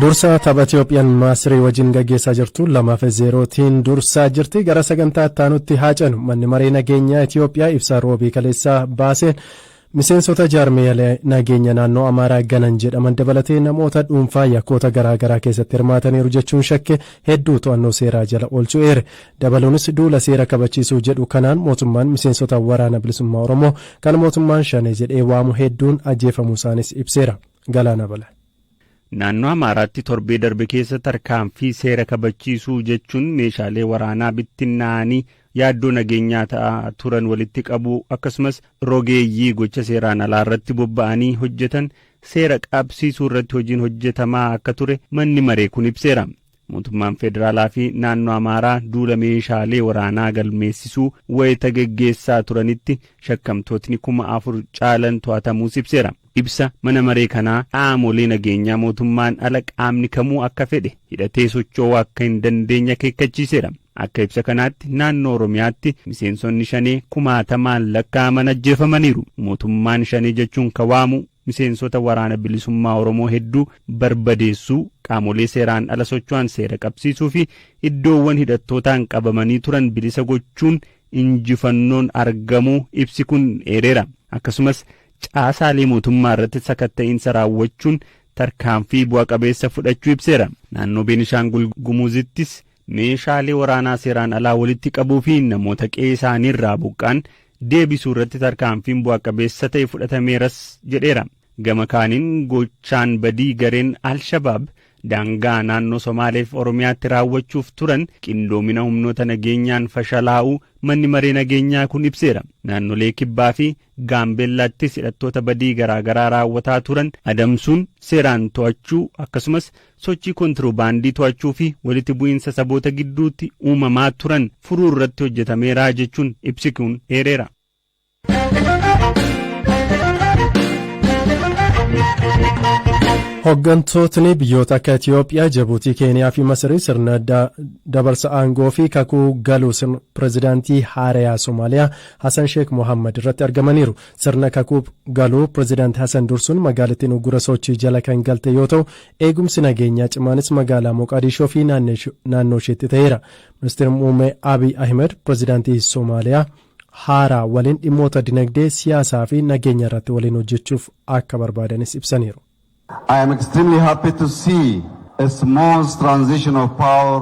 Dursa tapha Itiyoophiyaan Maasirii wajjin gaggeessaa jirtu 2-0tiin dursaa jirti. Gara sagantaa itti haa ceenu. Manni maree nageenyaa Itiyoophiyaa ibsa Roobii kaleessaa baaseen miseensota jaarmeeyalee nageenya naannoo Amaaraa ganan jedhaman dabalatee namoota dhuunfaa yakkoota garaagaraa keessatti hirmaataniiru jechuun shakke hedduu to'annoo seeraa jala oolchuu eere. Dabaluunis duula seera kabachiisuu jedhu kanaan mootummaan miseensota Waraana Bilisummaa Oromoo kan mootummaan Shanee jedhee waamu hedduun ajjeefamuu isaanis ibseera. Galaana Bala. Naannoo Amaaraatti torbee darbe keessa tarkaanfii seera kabachiisuu jechuun meeshaalee waraanaa bittinnaa'anii yaaddoo nageenyaa ta'aa turan walitti qabuu, akkasumas rogeeyyii gocha seeraan alaa irratti bobba'anii hojjetan seera qabsiisuu irratti hojiin hojjetamaa akka ture manni maree kun ibseera. Mootummaan federaalaa fi naannoo Amaaraa duula meeshaalee waraanaa galmeessisuu wayita geggeessaa turanitti shakkamtootni 4000 caalan to'atamuus ibseera. Ibsa mana maree kanaa qaamolee nageenyaa mootummaan ala qaamni kamuu akka fedhe hidhatee socho'uu akka hin dandeenye akeekkachiiseera. Akka ibsa kanaatti naannoo Oromiyaatti miseensonni Shanee kumaatamaan lakkaa'aman ajjeefamaniiru. Mootummaan Shanee jechuun kan waamu miseensota Waraana Bilisummaa Oromoo hedduu barbadeessuu, qaamolee seeraan ala socho'an seera qabsiisuu fi iddoowwan hidhattootaan qabamanii turan bilisa gochuun injifannoon argamuu ibsi kun eereera. Akkasumas caasaalee mootummaa irratti sakatta'iinsa raawwachuun tarkaanfii bu'a qabeessa fudhachuu ibseera. Naannoo Beenishaangul Gumuzittis meeshaalee waraanaa seeraan alaa walitti qabuu fi namoota qe'ee isaaniirraa buqqaan deebisuu irratti tarkaanfiin bu'a qabeessa ta'e fudhatameeras jedheera. Gama kaaniin gochaan badii gareen Alshabaab daangaa naannoo Somaaleef Oromiyaatti raawwachuuf turan qindoomina humnoota nageenyaan fashalaa'uu manni maree nageenyaa kun ibseera. Naannolee Kibbaa fi Gaambeellaattis hidhattoota badii garaagaraa raawwataa turan adamsuun seeraan to'achuu, akkasumas sochii kontiroobaandii to'achuu fi walitti bu'iinsa saboota gidduutti uumamaa turan furuu irratti hojjetameera jechuun ibsi kun eereera. Hooggantootni biyyoota akka Itiyoophiyaa, Jibuutii, Keeniyaa fi Masirii sirna dabarsa aangoo fi kakuu galuu pirezidaantii haarayaa Somaaliyaa Hassan Sheekh Mohammad irratti argamaniiru. Sirna kakuu galuu pirezidaantii Hassan dursuun magaalattiin uggura sochii jala kan galte yoo ta'u, eegumsi nageenyaa cimaanis magaalaa Moqaadishoo fi naannoo isheetti ta'eera. Ministeerri Muummee Abiy Ahmed pirezidaantii Somaaliyaa haaraa waliin dhimmoota dinagdee, siyaasaa fi nageenya irratti waliin hojjechuuf akka barbaadanis ibsaniiru. I am extremely happy to see a smooth transition of power.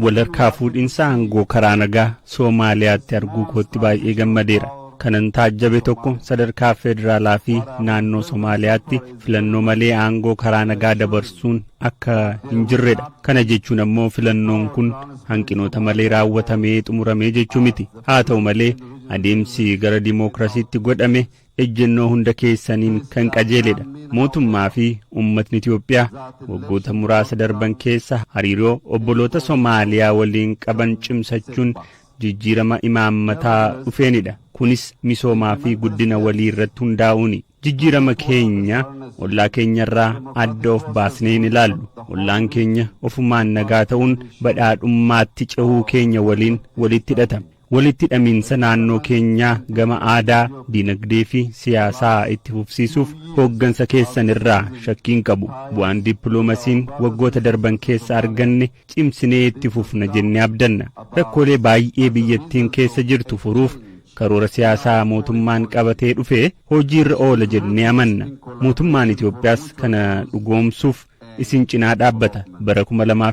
Walharkaa fuudhinsa aangoo karaa nagaa Soomaaliyaatti arguu kootti baay'ee gammadeera. Kanan taajjabe tokko sadarkaa federaalaa fi naannoo Somaaliyaatti filannoo malee aangoo karaa nagaa dabarsuun akka hin jirredha. Kana jechuun ammoo filannoon kun hanqinoota malee raawwatamee xumuramee jechuu miti. Haa ta'u malee, adeemsi gara dimookiraasiitti godhame ejjennoo hunda keessaniin kan qajeeledha. Mootummaa fi uummatni Itiyoophiyaa waggoota muraasa darban keessa hariiroo obboloota Somaaliyaa waliin qaban cimsachuun jijjiirama imaammataa dhufeenidha. Kunis misoomaa fi guddina walii irratti hundaa'uuni. Jijjiirama keenya ollaa keenyarraa adda of baasnee hin ilaallu. Ollaan keenya ofumaan nagaa ta'uun badhaadhummaatti cehuu keenya waliin walitti hidhata. Walitti hidhamiinsa naannoo keenyaa gama aadaa, dinagdee fi siyaasaa itti fufsiisuuf hooggansa keessan irraa shakkiin qabu. Bu'aan dippiloomaasiin waggoota darban keessa arganne cimsinee itti fufna jennee abdanna. Rakkoolee baay'ee biyyattiin keessa jirtu furuuf karoora siyaasaa mootummaan qabatee dhufe hojiirra oola jennee amanna. Mootummaan Itoophiyaas kana dhugoomsuuf isin cinaa dhaabbata. Bara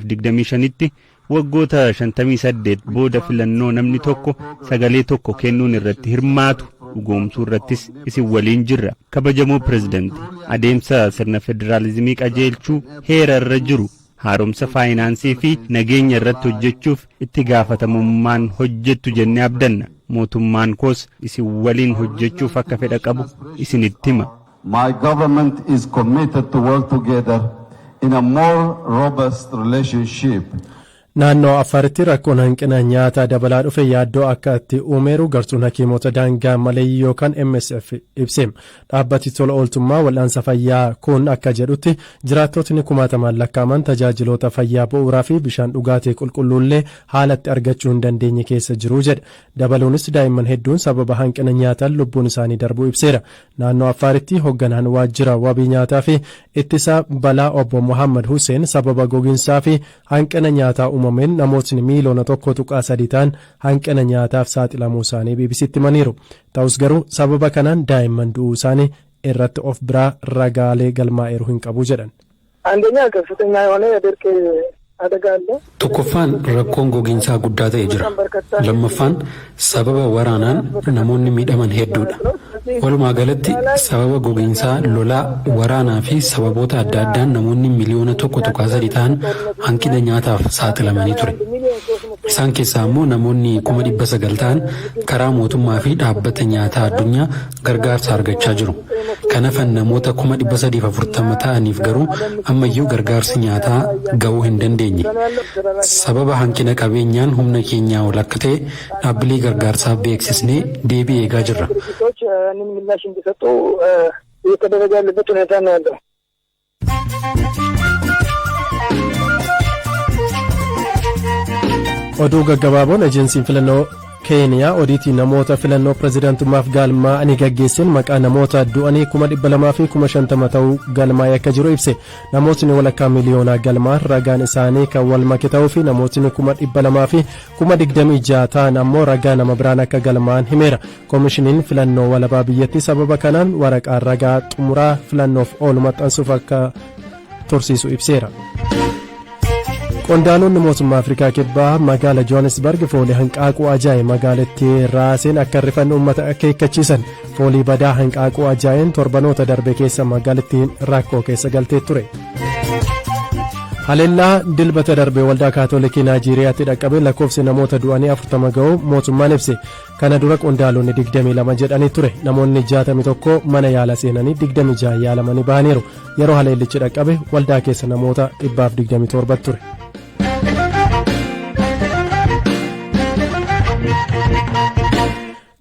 2025tti waggoota 58 booda filannoo namni tokko sagalee tokko kennuun irratti hirmaatu dhugoomsuu irrattis isin waliin jirra. Kabajamoo pirezidanti, adeemsa sirna federaalizimii qajeelchuu, heera irra jiru haaromsa faayinaansii fi nageenya irratti hojjechuuf itti gaafatamummaan hojjettu jennee abdanna. Mootummaan koos isin waliin hojjechuuf akka fedha qabu isinitti hima. My government is committed to work together in a more robust relationship. Naannoo Affaaritti rakkoon hanqina nyaataa dabalaa dhufe yaaddoo akka itti uumeeru gartuun hakiimota daangaa maleeyyii yookaan MSF ibse. Dhaabbati tola ooltummaa wal'aansa fayyaa kun akka jedhutti, jiraattotni kumaatamaan lakkaa'aman tajaajiloota fayyaa bu'uuraa fi bishaan dhugaatii qulqulluullee haalatti argachuu hin dandeenye keessa jiru jedha. Dabaluunis daa'imman hedduun sababa hanqina nyaataan lubbuun isaanii darbuu ibseera. Naannoo Affaaritti hoogganaan waajjira wabii nyaataa fi ittisa balaa obbo Muhammad Hussein sababa gogiinsaa fi hanqina nyaataa uumameen namootni miiliyoona 1.3 ta'an hanqina nyaataaf saaxilamuu isaanii BBCtti himaniiru. Ta'us garuu sababa kanaan daa'imman du'uu isaanii irratti of biraa ragaalee galmaa'eeru hin qabu jedhan. አንደኛ ከፍተኛ የሆነ የድርቅ አደጋ አለ። Tokkoffaan rakkoon gogiinsaa guddaa ta'e jira. Lammaffaan sababa waraanaan namoonni miidhaman hedduudha. Walumaa galatti sababa gogiinsaa, lolaa, waraanaa fi sababoota adda addaan namoonni miliyoona 1.3 ta'an hanqina nyaataaf saaxilamanii ture. Isaan keessaa immoo namoonni 900,000 ta'an karaa mootummaa fi dhaabbata nyaataa addunyaa gargaarsa argachaa jiru. Kan hafan namoota 340,000 ta'aniif garuu ammayyuu gargaarsi nyaataa ga'uu hin dandeenye. Sababa hanqina qabeenyaan humna keenyaa ol akka ta'e dhaabbilee gargaarsaa beeksisnee deebii eegaa jirra. ድርጅቶች ያንን ምላሽ እንዲሰጡ እየተደረገ ያለበት ሁኔታ ነው ያለው። Oduu gaggabaaboon, ejensiin filannoo Keeniyaa odiitii namoota filannoo pirezidaantummaaf galmaa'anii gaggeesseen maqaa namoota du'anii 250,000 ta'uu galmaa'ee akka jiru ibse. Namootni walakkaa miliyoonaa galmaan ragaan isaanii kan wal make ta'uu fi namootni 226,000 ta'an ammoo ragaa nama biraan akka galmaa'an himeera. Koomishiniin filannoo walabaa biyyattii sababa kanaan waraqaan ragaa xumuraa filannoof oolu maxxansuuf akka tursiisu ibseera. Qondaalonni mootummaa Afrikaa Kibbaa magaala Johannesburg foolii hanqaaquu ajaa'e magaalattii raaseen akka rifan uummata akeekkachiisan. Foolii badaa hanqaaquu ajaa'een torbanoota darbe keessa magaalattiin rakkoo keessa galtee ture. Haleellaa Dilbata darbe waldaa Kaatolikii Naayijeeriyaatti dhaqqabe lakkoofsi namoota du'anii 40 ga'uu mootummaan ibse. Kana dura qondaalonni 22 jedhanii ture. Namoonni 61 mana yaala seenanii 26 yaalamanii bahaniiru. Yeroo haleellichi dhaqqabe waldaa keessa namoota 127 ture.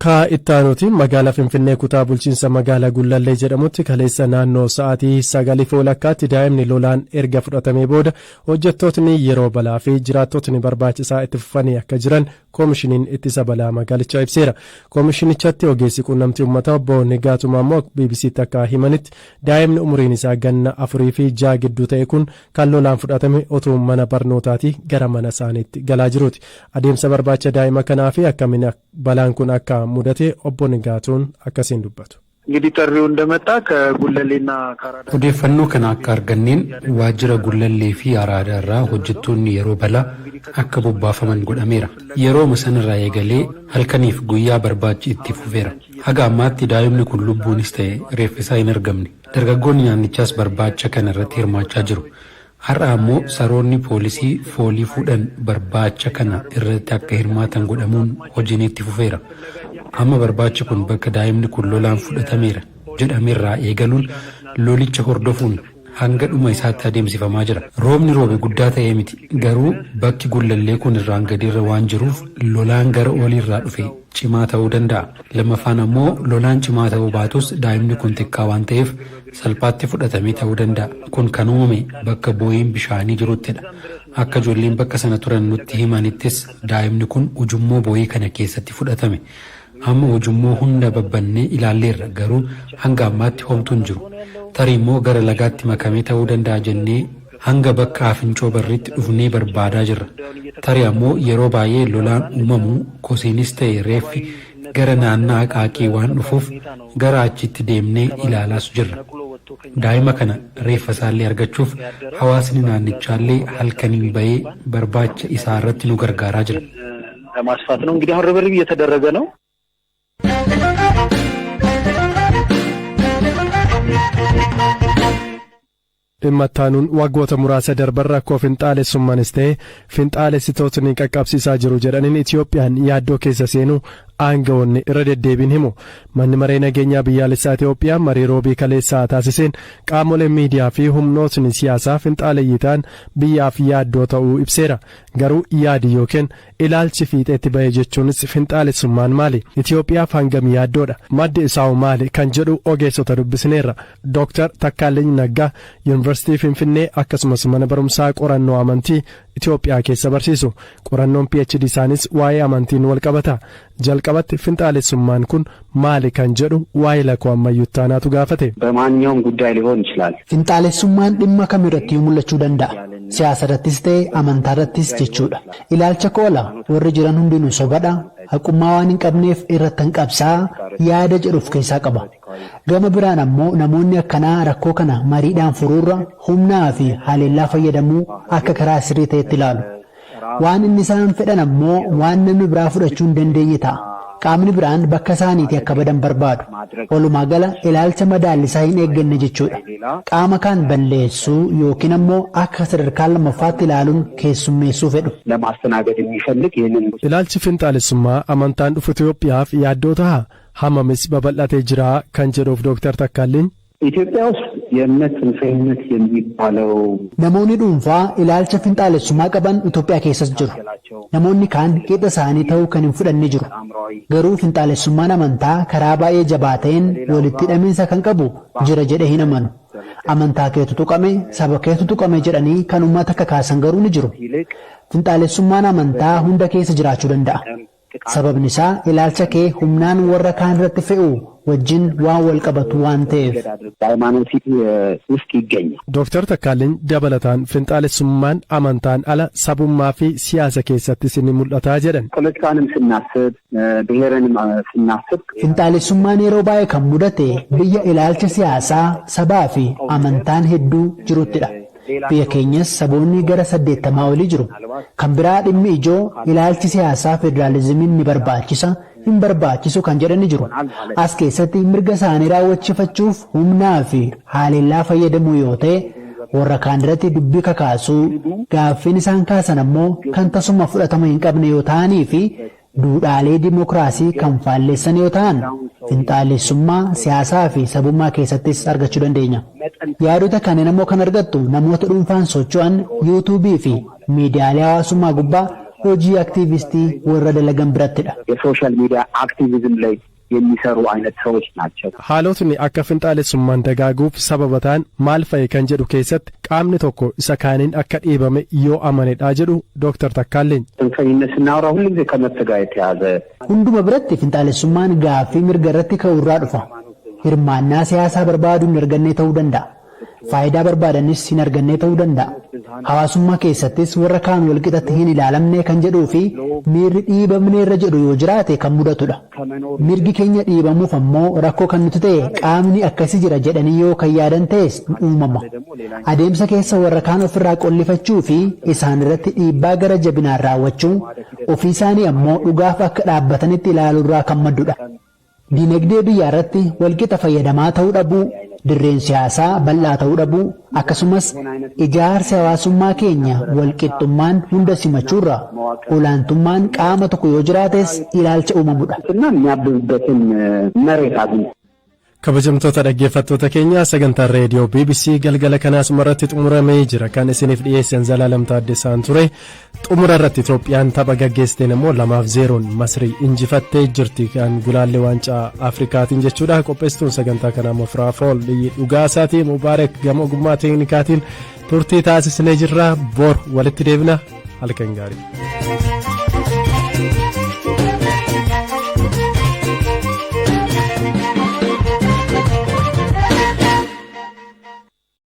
Kaa ittaanuutiin, magaalaa Finfinnee kutaa bulchiinsa magaalaa Gullallee jedhamutti kaleessa naannoo sa'aatii 9:30tti daa'imni lolaan erga fudhatamee booda hojjettootni yeroo balaa fi jiraattotni barbaachisaa itti fufanii akka jiran koomishiniin ittisa balaa magaalichaa ibseera. Koomishinichatti ogeessi quunnamtii uummataa obbo Nigaatu Maammoo BBCtti akka himanitti, daa'imni umuriin isaa ganna 4 fi 6 gidduu ta'e kun kan lolaan fudhatame otuu mana barnootaatii gara mana isaaniitti galaa jiruuti. Adeemsa barbaacha daa'ima kanaa fi akkamiin balaan kun akka mudate obbo Nigaatuun akkasiin dubbatu. እንግዲህ ጥሪው እንደመጣ ከጉለሌና ከአራዳ Odeeffannoo kana akka arganneen waajjira Gullallee fi Araadaa irraa hojjettoonni yeroo balaa akka bobbaafaman godhameera. Yerooma sanarraa eegalee halkaniif guyyaa barbaachi itti fufeera. Haga ammaatti daa'imni kun lubbuunis ta'e reeffisaa hin argamne. Dargaggoonni naannichaas barbaacha kana irratti hirmaachaa jiru. Har'a ammoo saroonni poolisii foolii fuudhan barbaacha kana irratti akka hirmaatan godhamuun hojiin itti fufeera. Amma barbaachi kun bakka daa'imni kun lolaan fudhatameera jedhamerraa eegaluun lolicha hordofuun hanga dhuma isaatti adeemsifamaa jira. Roobni roobe guddaa ta'ee miti, garuu bakki Gullallee kun irraan gadiirra waan jiruuf lolaan gara oliirraa dhufe cimaa ta'uu danda'a. Lammaffaan ammoo lolaan cimaa ta'uu baatus daa'imni kun xiqqaa waan ta'eef salphaatti fudhatamee ta'uu danda'a. Kun kan uumame bakka boo'iin bishaanii jiruttidha. Akka ijoolleen bakka sana turan nutti himanittis daa'imni kun ujummoo boo'ii kana keessatti fudhatame. Amma ujummoo hunda babbannee ilaalleerra, garuu hanga ammaatti homtuu hin jiru. Tarii immoo gara lagaatti makamee ta'uu danda'a jennee hanga bakka Afincoo Barriitti dhufnee barbaadaa jirra. Tarii ammoo yeroo baay'ee lolaan uumamu kosiinis ta'e reeffi gara naannaa Aqaaqii waan dhufuuf gara achitti deemnee ilaalaas jirra. Daa'ima kana reeffa isaallee argachuuf hawaasni naannichaallee halkaniin bahee barbaacha isaa irratti nu gargaaraa jira. ለማስፋት ነው እንግዲህ አሁን ርብርብ እየተደረገ ነው። Dhimma ittaanuun, waggoota muraasa darban rakkoo finxaalessummaanis ta'e finxaalessitootni qaqqabsiisaa jiru jedhaniin Itiyoophiyaan yaaddoo keessa seenuu Aangawoonni irra deddeebiin himu. Manni maree nageenyaa biyyaalessaa Itoophiyaa marii Roobii kaleessaa taasiseen qaamoleen miidiyaa fi humnootni siyaasaa finxaaleeyyii ta'an biyyaaf yaaddoo ta'uu ibseera. Garuu yaadi yookiin ilaalchi fiixeetti bahe, jechuunis finxaalessummaan maali? Itoophiyaaf hangam yaaddoodha? Maddi isaa maali? Kan jedhu ogeessota dubbisneerra. Dooktar Takkaaleny Naggaa Yuunivarsiitii Finfinnee akkasumas mana barumsaa qorannoo amantii Itoophiyaa keessa barsiisu. Qorannoon PhD isaanis waa'ee amantiin wal qabata. Jalqabatti finxaalessummaan kun maali kan jedhu waa'ee lakoo ammayyuttaanaatu gaafate. በማንኛውም ጉዳይ ሊሆን ይችላል። Finxaalessummaan dhimma kamirrattiyyuu mul'achuu danda'a. Siyaasa irrattis ta'e amantaa irrattis jechuudha. Ilaalcha koola warri jiran hundinuu sobadha. Haqummaa waan hin qabneef irratti qabsaa yaada jedhu of keessaa qaba. Gama biraan ammoo namoonni akkanaa rakkoo kana mariidhaan furuurra humnaa fi haleellaa fayyadamuu akka karaa sirrii ta'etti ilaalu. Waan inni isaan fedhan ammoo waan namni biraa fudhachuu hin dandeenye ta'a. Qaamni biraan bakka isaaniitii akka badan barbaadu. Walumaa gala ilaalcha madaallisaa hin eegganne jechuudha. Qaama kaan balleessuu yookiin ammoo akka sadarkaa lammaffaatti ilaaluun keessummeessuu fedhu. ለማስተናገድ የሚፈልግ ይህንን Ilaalchi finxaalessummaa amantaan dhufu Itoophiyaaf yaaddoo ta'a. Hamamis babal'atee jira kan jedhuuf Dooktar Takkaalliin. ኢትዮጵያ ውስጥ የእምነት ጽንፈኝነት የሚባለው Namoonni dhuunfaa ilaalcha finxaalessummaa qaban Itoophiyaa keessas jiru. Namoonni kaan qixa isaanii ta'uu kan hin fudhanne jiru. Garuu finxaalessummaan amantaa karaa baay'ee jabaa ta'een walitti hidhamiinsa kan qabu jira jedhee hin amanu. Amantaa keetu tuqame, saba keetu tuqame jedhanii kan uummata kakaasan garuu ni jiru. Finxaalessummaan amantaa hunda keessa jiraachuu danda'a. Sababni isaa ilaalcha kee humnaan warra kaan irratti fe'u wajjin waan wal qabatu waan ta'eef. በሃይማኖት ውስጥ ይገኛል። Dooktar Takkaalliin dabalataan finxaalessummaan amantaan ala sabummaa fi siyaasa keessattis ni mul'ata jedhan. ፖለቲካንም ስናስብ ብሔርንም ስናስብ Finxaalessummaan yeroo baay'ee kan mudate biyya ilaalcha siyaasaa, sabaa fi amantaan hedduu jiruttidha. Biyya keenyas saboonni gara 80 olii jiru. Kan biraa dhimmi ijoo ilaalchi siyaasaa federaalizimiin ni barbaachisa, hin barbaachisu kan jedhan ni jiru. As keessatti mirga isaanii raawwachiifachuuf humnaa fi haleellaa fayyadamuu yoo ta'e, warra kaan irratti dubbii kakaasuu, gaaffiin isaan kaasan ammoo kan tasuma fudhatama hin qabne yoo ta'anii fi duudhaalee dimookiraasii kan faalleessan yoo ta'an, finxaalessummaa siyaasaa fi sabummaa keessattis argachuu dandeenya. Yaadota kanneen ammoo kan argattu namoota dhuunfaan socho'an, yuutuubii fi miidiyaalee hawaasummaa gubbaa hojii aktiivistii warra dalagan birattidha. የ social media activism ላይ የሚሰሩ አይነት ሰዎች ናቸው። Haalotni akka finxaalessummaan dagaaguuf sababa ta'an maal fa'i kan jedhu keessatti qaamni tokko isa kaaniin akka dhiibame yoo amanedha jedhu Dooktar Takkaalleen. ጽንፈኝነት ስናወራ ሁሉ ጊዜ ከመብት ጋር የተያዘ Hunduma biratti finxaalessummaan gaaffii mirga irratti ka'urraa dhufa. Hirmaannaa siyaasaa barbaaduu hin arganne ta'uu danda'a. Faayidaa barbaadanis hin arganne ta'uu danda'a. Hawaasummaa keessattis warra kaan walqixatti hin ilaalamne kan jedhuu fi miirri dhiibamne irra jedhu yoo jiraate kan mudatudha. Mirgi keenya dhiibamuuf ammoo rakkoo kan nuti ta'e qaamni akkasii jira jedhanii yoo kan yaadan ta'es uumama. Adeemsa keessa warra kaan ofirraa qollifachuu fi isaan irratti dhiibbaa gara jabinaan raawwachuu, ofii isaanii ammoo dhugaaf akka dhaabbatanitti ilaaluurraa kan maddudha. Dinagdee biyyaa irratti walqixa fayyadamaa ta'uu dhabuu, dirreen siyaasaa bal'aa ta'uu dhabuu, akkasumas ijaarsi hawaasummaa keenya walqixxummaan hunda simachuurra olaantummaan qaama tokko yoo jiraates ilaalcha uumamudha. እና የሚያብብበትን መሬት አግኝቶ Kabajamtoota dhaggeeffattoota keenya, sagantaan reediyoo BBC galgala kanaas irratti xumuramee jira. Kan isiniif dhiyeessan Zalaalam Taaddesaan ture. Xumura irratti Itoophiyaan tapha gaggeessiteen immoo 2-0n Masrii injifattee jirti, kan gulaallee waancaa Afrikaatiin jechuudha. Qopheessituun sagantaa kanaa Mofraafool Dhugaasaatii, Mubaarak gama ogummaa teeknikaatiin turtii taasisnee jirra. Bor walitti deebina, halkan gaarii.